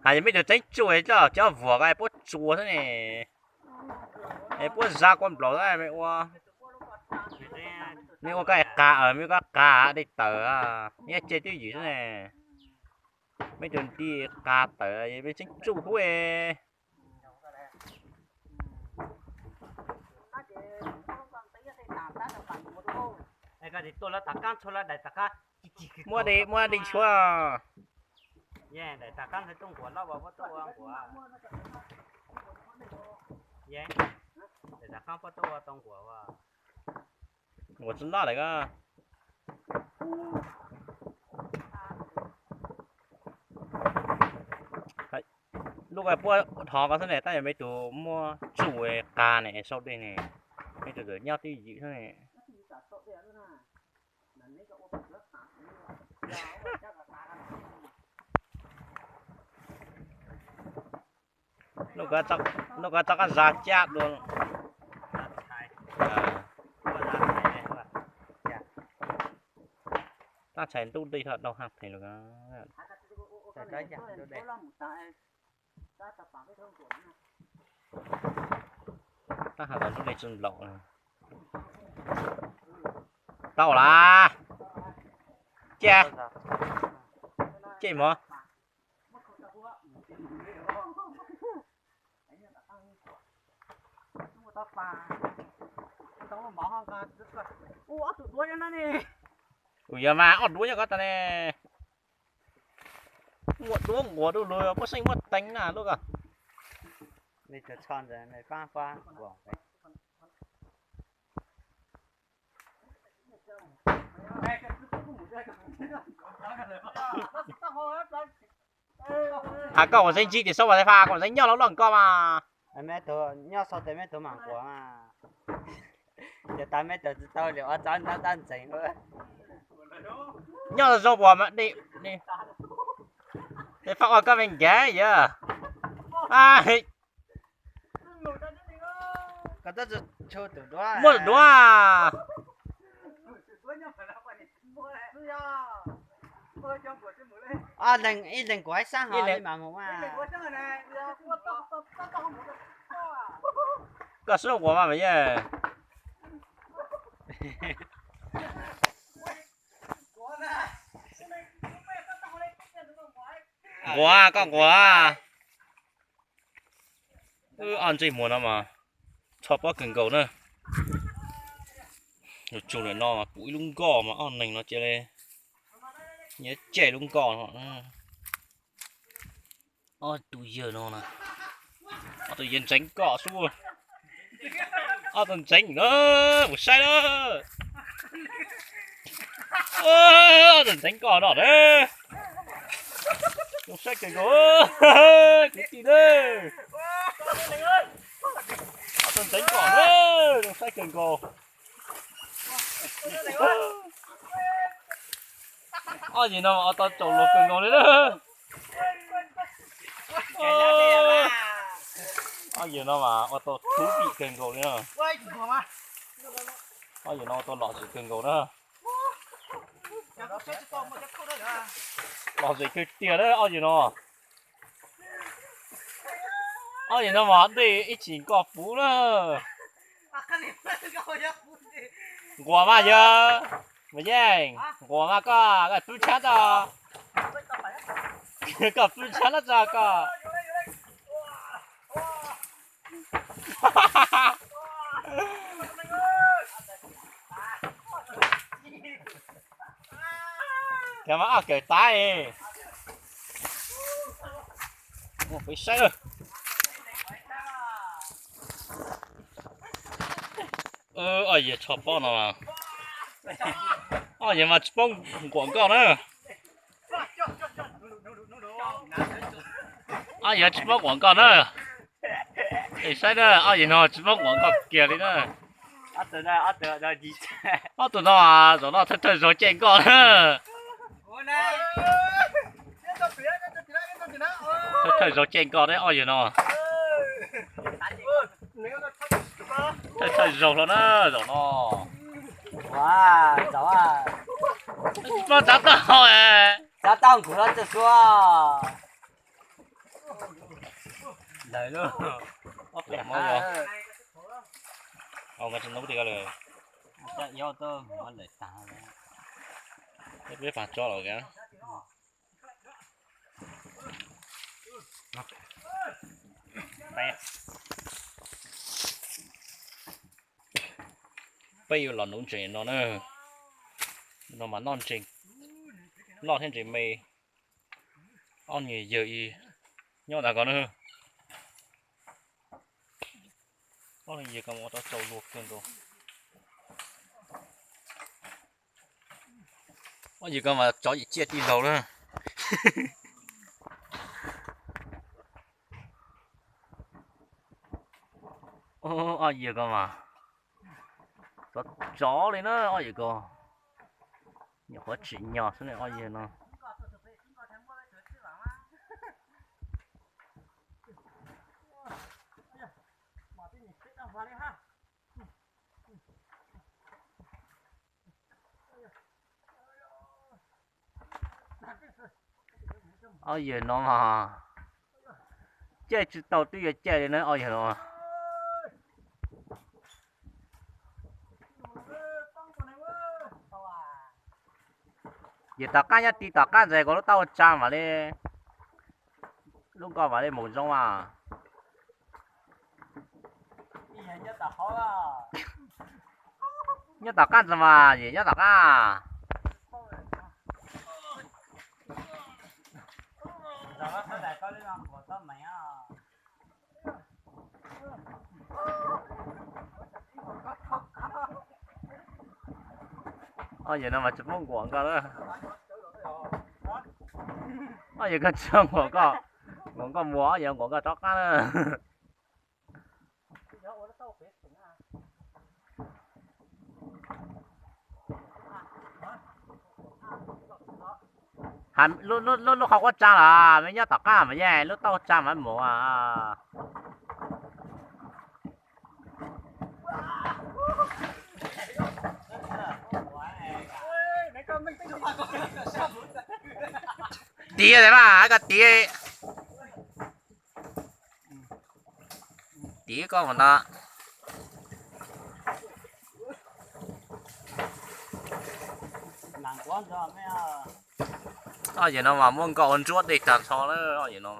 Hais yog mej tug tseeb tsuj coj cov vuam ko puab tsua xwb ne, es puab za kua nplaum xwb me ua, mej ua koj qa, mej ua koj qa dej tawm, nyob ce twj ywm xwb ne, mej tug nti qa tawm, mej tseeb tsuj huv. Muab dej, muab dej tshuab. Ua tsi noj lawm ko. Lub ko puab thov ko xwb ne, tab yog mej tug muab tsuj qa ne, sau dej ne, mej tug tawm nyob twj ywm xwb ne. Nuj ko tso koj za caj dua. Tab txhais ntub dej tau haaj phem lawm. Tab has tas lub dej tsi nplaum. Tau lawm. Cia. Cem mog. Kuv yuav mas ob duab nyob ko tas ne. Muaj duab nquas dua lug, muaj seej muaj teev na lub ko. Has koj kuv xeeb ntsib tias sab pas tas fas kuv xeeb nyob loj loj ko mas. Nyob sau tes meb tug mam nquas mas. Ces tas meb tug tsis tau li ua tsav ntab tab ntxeev. Nyob zoo puas mas, faj ua koj me nkev yog. Muaj duab. Ib leeg kuv ib sab ho li mas mus mas. Koj sub nquas mas mas yej. Nquas, koj nquas. Wb ob ntsej muag no mas txho pob kawg nkaus na. Yus tsum lawm no mas pum ib lub nkoj mas ob neeg no cia li nyiam cem lub nkoj no. Ob tug yawg no na, ob tug yawg ntxeev koj xwb. Ob tug ntxeev na, mus saib na. Ob tug ntxeev koj no na. Zoo saib kawg nkaus, kwv tij na. Ob tug ntxeev koj na, zoo saib kawg nkaus. Ob yawg no ua tau tsaus luag kawg nkaus li na. Ob yawg no mas ua tau thú vị kawg nkaus li na. Ob yawg no ua tau lom zem kawg nkaus na. Lom zem kawg tiag na ob yawg no. Ob yawg no mas dej ib chim nkoj puv na. Nquas mas yog, mas yeej nquas mas koj, koj pub tshab tso. Koj pub tshab no tso koj. Kawg mas ob kawg tais. Peb saib. Ob yawg tshov pob no, ob yawg mas tsis paub nquas nkoj na. Ob yawg tsis paub nquas nkoj na. Es saib na, ob yawg no tsis paub nquas nkoj kiag li na. Ob tug no zaum no thawj thawj zaug cem nkoj na. Thawj thawj zaug cem nkoj na ob yawg no. Thawj thawj zaug hlo na zaum no. Tsis paub tsav taub hau, tsav taub hau nkuv hlo txog suab. Peb pab tso los. Peb yuav los nuv ntses no na. No mas noj ntses loj thiab ntses me. Ob niag yawg nyob ntawm ko na. Ob niag yawg ko ua tau tsaus luag kawg nkaus. Ob yawg ko mas tsov yim ciaj tij laug na. Ob yawg ko mas tsov tsov li na ob yawg ko. Nyuam qhuav tsim nyog xwb ne ob yawg no. Ob yawg no mas caij tsis tau twb yuav caij li na ob yawg no. Yim tom qab nyob ti tom qab ntxes kuv lub taub hau tsa mam li, lub nkoj mam li mus zoo as. Nyob tom qab ntxes mas yim nyob tom qab. Ob yawg no mas tsis pub nkuam nkoj na. Ob yawg koj tsis nkuam nkoj, nkuam nkoj muag, ob yawg nkuam nkoj rov qab na. Lub qhov quav tsa los me nyob tom qab mas yeej lub taub tsa mas mus. Tiav mas koj tiav, tiav koj mus ntag. Ob yawg no mas muaj nkoj ua ntsuab dej tag nrho na ob yawg no.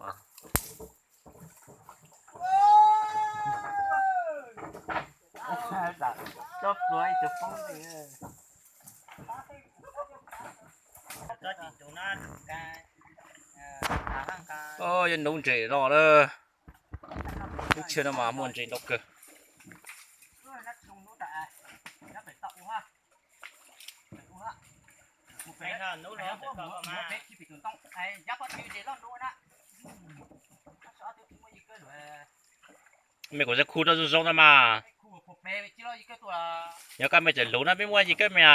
Yuav nub ntses los lawm. Lub tsheb no mas muaj ntses ntau kawg. Mej kuv tsis khu rau zoo zoo na mas. Yog koj mej tseem luv na peb muab yig kawg mej as.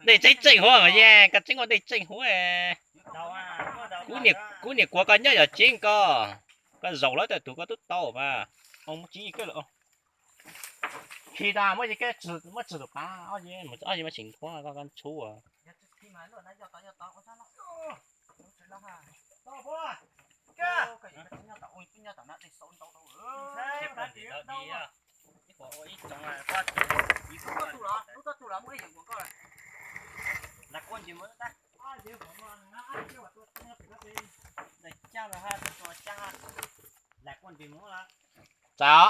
Dej tseeb tseem huab mas yeej, koj tseeb ua dej tseem huab. Kuv niam kuav koj nyob yog tseeb koj, koj zaum lawm tawm tus koj tub tau mas. Muab tseeb yig kawg lawm. Khi tas muab yig kawg, muab txug tus qab, ob yig muab tseem huab koj tshub. Txav.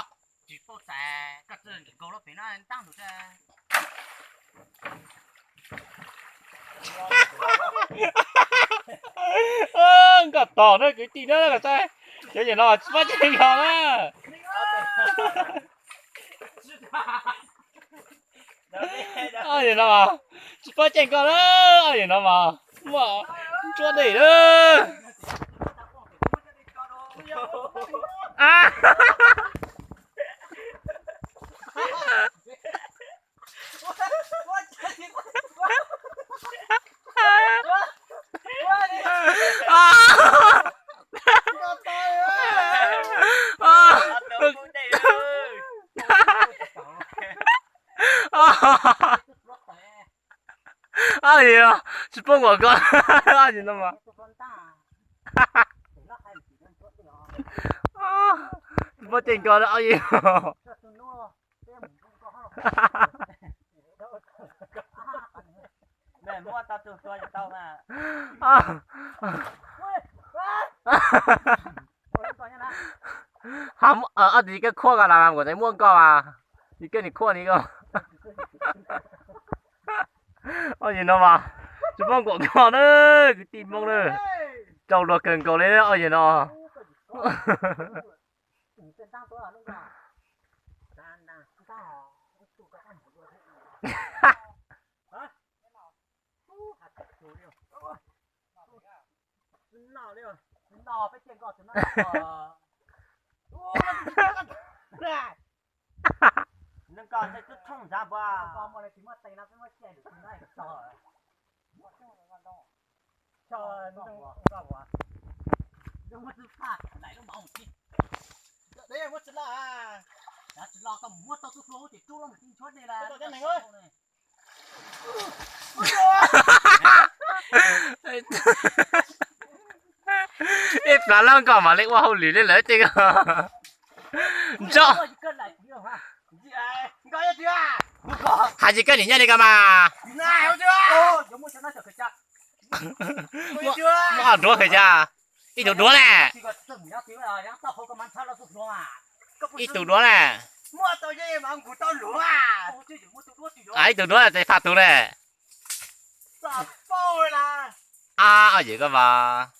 Nkoj tos na kwv tij na, cov yawm no tsis pab cem nkoj na. Ob yawm no tsis pab cem nkoj na, ob yawm no mas muaj ntsuab dej na. Ob yawg tsis pub nkuam nkoj, ob yawg no mas tsis pub cem nkoj ob yawg. Ob tug yig kawg khuaj ko las mas kuv tseem muaj nkoj mas, yig kawg nim khuaj ni ko. Ob yawg no mas tsis pub nkuam nkoj na, kwv tij Hmoob na, rau luag kawg nkaus li ob yawg no. Ib plag loj nkoj mam li ua hauj lwm li lawm tej ko. Ntso. Hais tsis koj niam nyob li ko mas. Muaj ob duav khaws cas? Ib tug duav ne. Ib tug duav ne. Ib tug duav tes faj tug ne. Ab, yawm koj mas.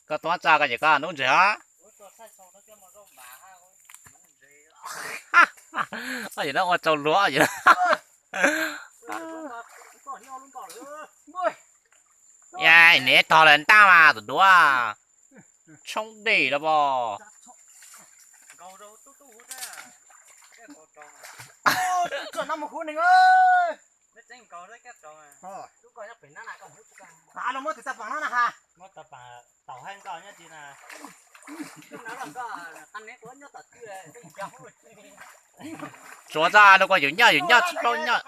Koj tuav tsa koj yawm koj nub ntseg os. Yawm no ua tsau luag yawm. Niam tog lawm ntaj mas tus duav. Tshoob dej los pom. Tsuav txog lub ko yus nyob yus nyob tsis paub nyob.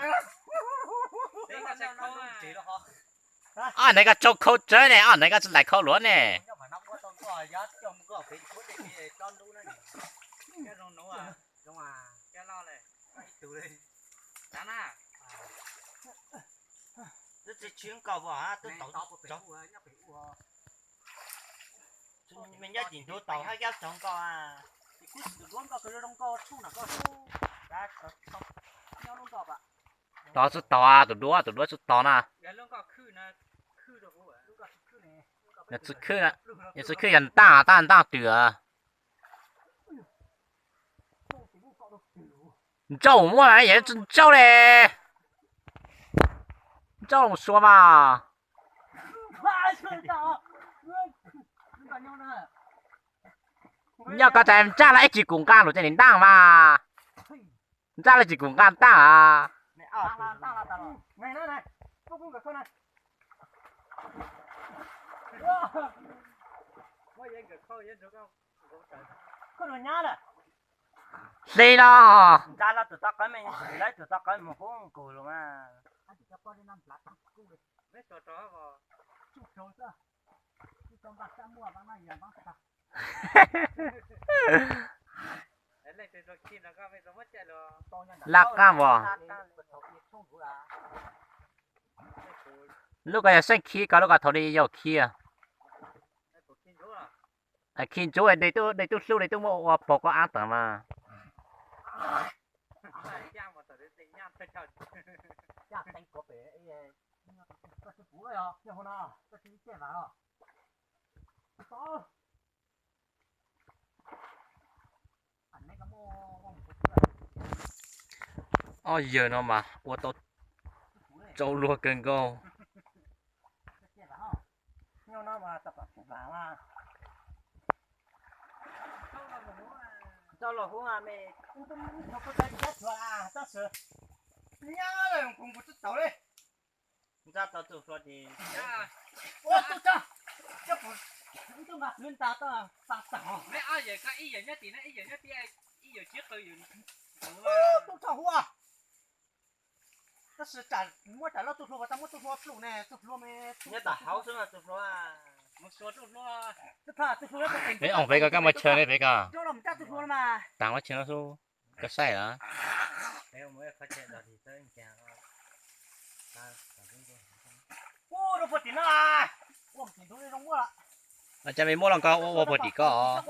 Ob neeg koj tsau khau tsawb ne, ob neeg koj tsis laim khau luav ne. Me nyob tim ntuv tau hab cab tsoov nkoj. Tog tsis tog, tus duab tus duab tsis tog na. Yog tsis khwb, yog tsis khwb yog ntaj, tab ntaj twm. Ntsauj muaj yog tsis ntsauj le. Ntsauj los sua mas. Nyob koj tas ntsaj los ib tsis kuv nqa lus ces nim ntaj mas. Ntsaj los tsis kuv nqa ntaj. Hle no. Laj qab vos. Lub ko yog seej khib ko, lub ko thaum li yog khib. Khib ntsuab, de tub hlub de tub muab ua pog koj ab tawm mas. Ob yawg no mas ua tau tsau luag kawg nkaus. Tab sis muab tsam loj tug hlua, tau muab tug hlua pluj ne, tug hlua me. Nyob tom hauv xwb tug hlua. Peb mus pem ko, koj muaj chaw ne pem ko. Taag muab chaw no xwb, koj saib lawm. Cov me muab los ko ua puag tim ko os.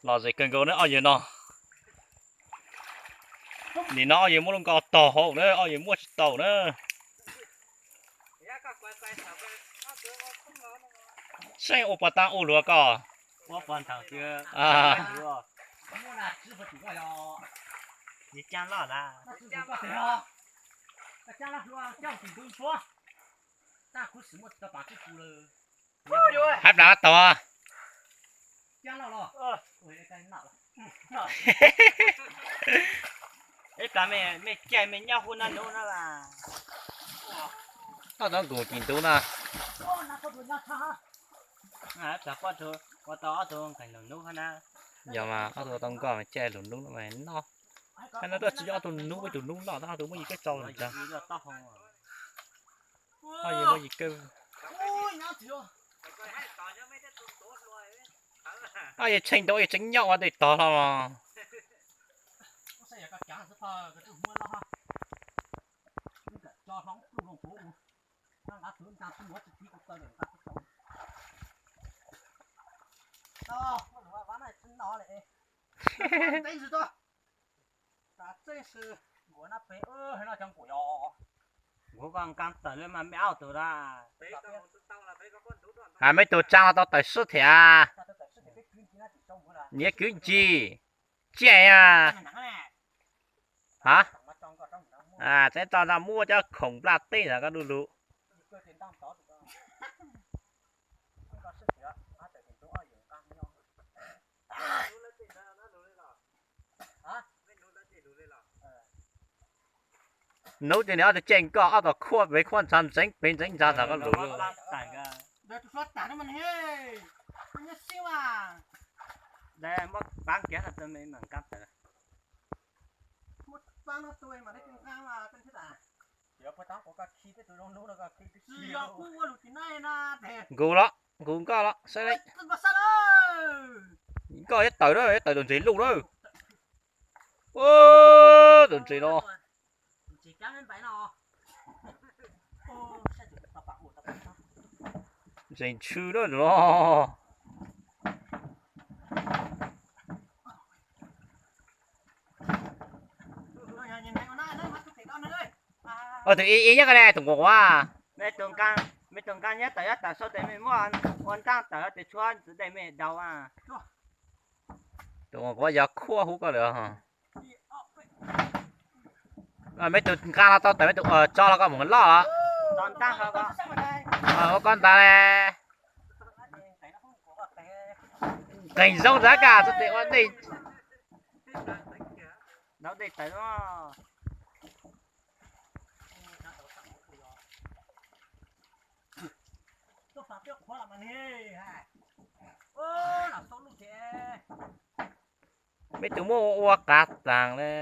Los zem kawg nkaus na ob yawg no. Nim no ob yawg muab lub nkaus tog hauv na, ob yawg muab tsis tau na. Saib ua puas tau ua luag ko. Nws caj loj lawm. Hab plas tau. Ib plas me caij me nyob hub no nuv no las. Ob tug nkaus ci ntub no. Ib plas poj tug ua tau ob tug nqaij lug nub hab na. Yog mas ob tug ua tau nkoj mas caij lug nub no mas noj. Hab no tuaj tsis ob tug nub, ib tug nub loj, ob tug muaj yim kawg tso lawm. Ob yim muaj yim kawg. Ob yim tseem ntau, ob yim tseem nyob ua ntej tog hlo los. Kuv koj nqa tawm lawm mas mej ob tug lawm. Mej tug tsaa los tau tawm sib thiab. Nyias kwv ntsis. Tsiaj a. Ha, teb tso no muab cov khoom nplaj teb ntawd koj du lug. Nub ces nws ob tug caij nkoj ob tug khuaj pem khuaj ntsa ntseev pem ntseev ntsa ntawm koj lug. Nkaus los, nkaus nkoj los, saib li. Nkoj yuav tawm na, yuav tawm tus ntses luj na. Tus ntses no. Ntses ntshw na tus no. Tus ib ib nyob ko ne, tus nquas quav. Mej tus nqaa nyob tawm, yuav tawm sau tes mej muab ua ntaaj tawm tes tshuab ntxiv dej mej daus. Tus nquas quav yog khuaj hub koj lawm. Mej tus nqaa los tau tawm, mej tus tso los koj mus loj los. Ua koj ntag le. Nqeeg zoo ntag kaj txhob tes ua dej. Daus dej tawm. Mej tus muab ua qav taag le.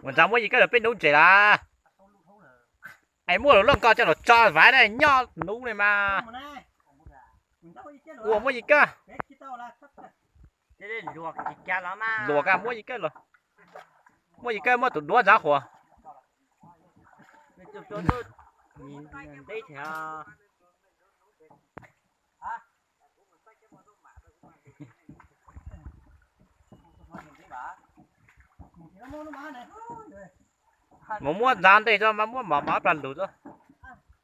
Ua ntsaag muab yim kawg lug peb nub ntses las. Es muab lug loj nkoj coj lug tso vav ne, nyob nub ne mas. Ua muab yim kawg. Luag kaj muab yim kawg lug. Muab yim kawg muab tus duab ntsav qhuas. Mus muab ntsav ntej tso mas muab mov mov plag lug tso.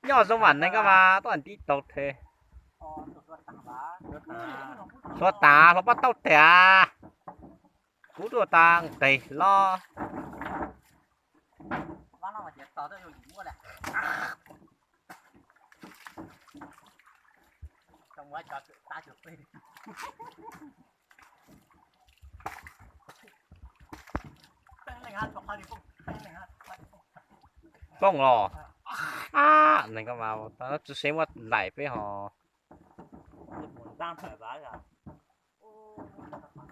Nyob zoo vam neeg koj mas tuaj ntib tau the. Suav tas hlo pab tauj tag. Kub tuaj tas nqes los. Poob los. Neeg koj mas tsis seev muab laim peb ho.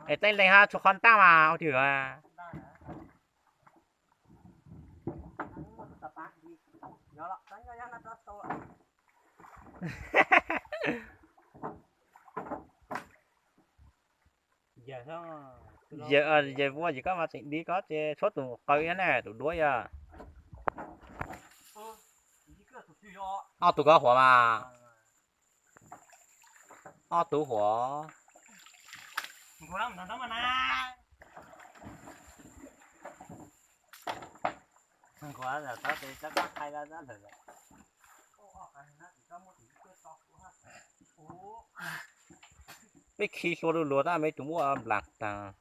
Es teeb leeg hab tshuav qhov ntaab mas ua twg. Yawg, yawg muaj yim koj mas tseem dib koj ces tshuab tus qaws ib ne, tus duab yog. Ob tug koj huam mas. Ob tug huam. Peb khi hlua lug luas tab me tus muaj nplas taag.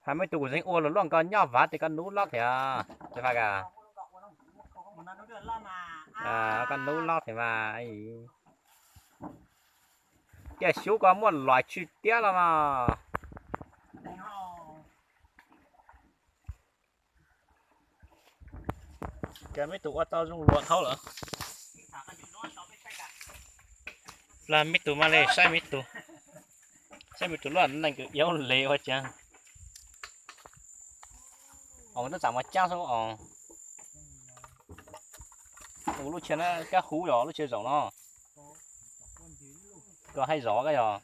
Has me tus kuv zeeg ua lug luaj nkaus nyob vav tes koj nub lob thiab. Koj nub lob thiab mas. Cia xyub koj muaj lais tswj tiab los mas. Cas me tug ua tau zoo luas dhau lawm. Plag me tug mas le saib me tug, saib me tug loj neeg kws iab le ua cas. Os, tab txawm mas cab xwb os. Ua lub tshia na kab hub yog lub tshia zaum no. Koj hais zov koj yog.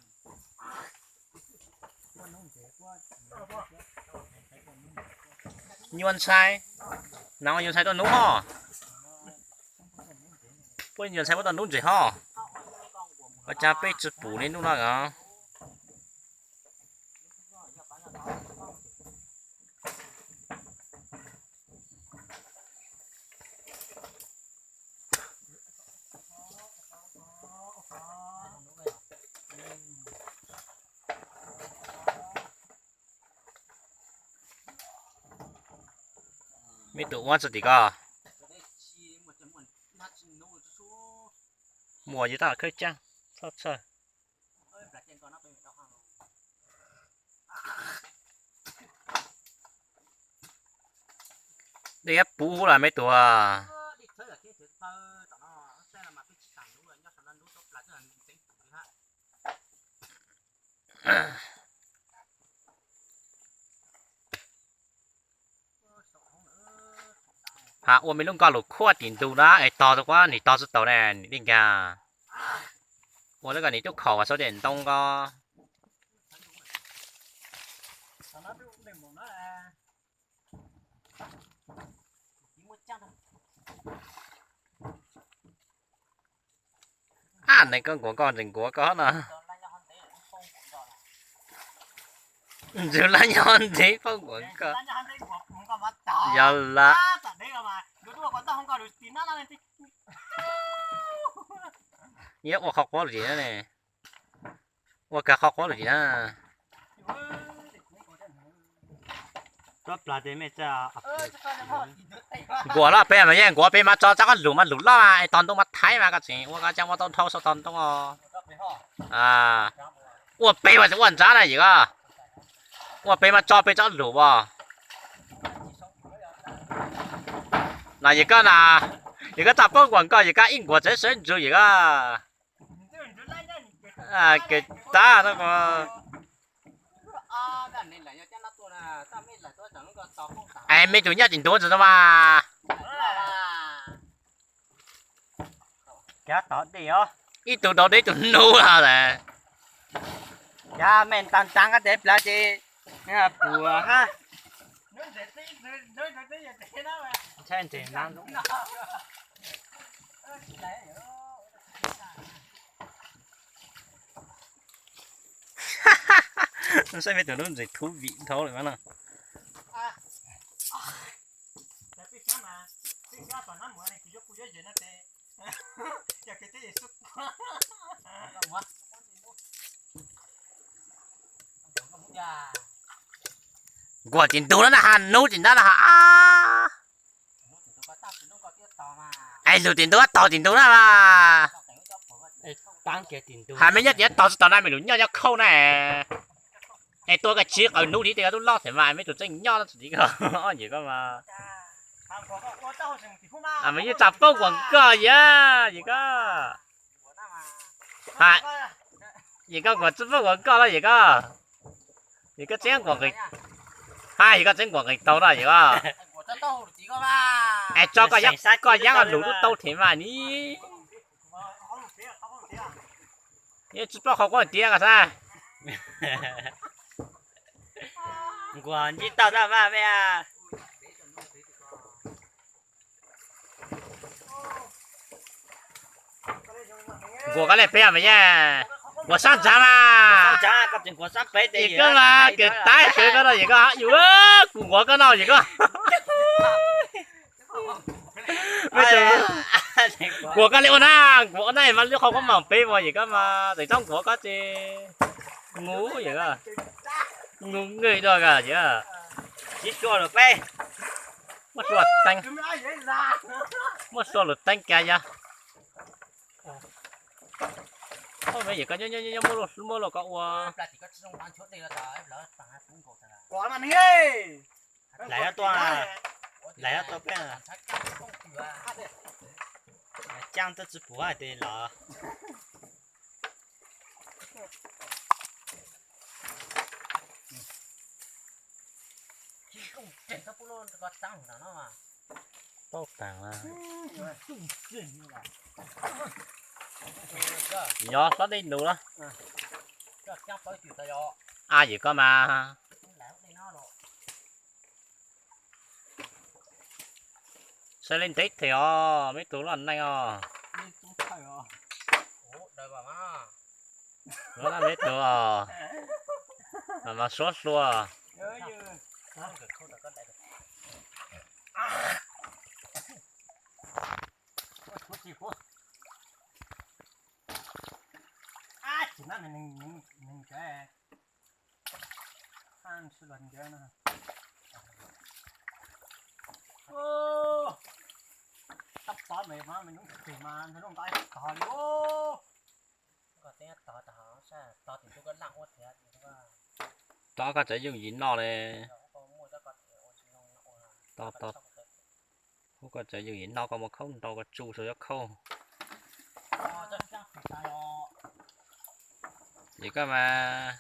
Nyuaj ntshai, nag nyuaj ntshai tuaj nub hos. Puab nyuaj ntshai puab tuaj nub ntses hos. Ua cas peb tsi pum le nub no os. Me tug ua tsi tim ko. Muaj yus tab khawb caag txhob txhawj. Dej puv huv los me tug. Has ua me lub nkoj lug khuaj tim ntug na es tog tau quab nim tog tsi tau ne nim dej nkag. Ua lub ko nim tub khaum vas sau dej ntoo ko. Ab, neeg koj nkuav koj ntses nkuav koj no. Ntsws lab nyob ntev poob nkuav koj. Yog lawm. Yuav ua qhov quav lug zim na ne. Ua kag qhov quav lug zim na. Nkuav los peb mas yeej nkuav peb mas tso tso koj lug mas lug loj mas es tog ntoo mas thaiv mas koj tseem ua koj caaj ua tau dhau sau tog ntoo os. Ua peb mas tseem ua ntsab na yim ko. Ua peb mas tso peb tso lug as. No yim ko na, yim ko txaj poob nkuas koj yim ko ib nkuas tsev sawv ntsug yim ko. Kev tab no. Es me tug nyob tim ntuv ntsis no mas. Ib tug dau deb tug nub lawm. Cas me ntaag ntaag koj tes plav ces puas hab. Saib me tug lub ntses thú vị dhau lawm mas no. Nkuas tim ntug no na has, nub tim ntug no has. Es lug tim ntug tog tim ntug na mas. Has me nyob tim tog tsi tau na, me lug nyob nyob khauj na. Es tua koj tsib qaws nub li tes koj tub loj them mas me tug tseem nyob tsi tim ko. Yim ko mas. Me yeej txaj poob nkuas koj yim, yim ko. Yim ko nkuas txaj poob nkuas koj los yim ko. Yim ko tseem nkuas nqis, ha yim ko tseem nkuas nqis tau na yim ko. Es tso koj yaab, koj yaab lug lub tau them mas ni. Yeej tsi paub qhov quav tiag koj sab. Nkuas ntsib tau tab mas me. Kuam koj li peb mas yej, kuam sab ntsa mas. Yej koj mas kawg tab kawg koj no yej koj, yus kuv nquav koj no yej koj. Kuam koj li ua na, kuam ua na mas lub qhov koj mam peb mas yej koj mas txawm tsob nquav koj ces ngu yej koj, ngu nqwj dua koj yej. Muaj sua lus teeb, muaj sua lus teeb kiag yog. Yej koj nyob nyob muaj lus koj ua. Lawv tuaj, lawv tuaj peb, caaj twb tsi pum hais tias los. Tau taag, nyob hlob dej nus na. A, yej koj mas. Saib li ntev them os, meb tug loj neej os. Loj na meb tug os, mas mas suab hlua. Tab tom me me nub teg mas nrog nqaij tog li. Tog koj tseem yooj yim noj li. Tog, tog, tog, koj tseem yooj yim noj, koj muab khaub nrau koj tsu saum yuav khaub. Yej koj mas.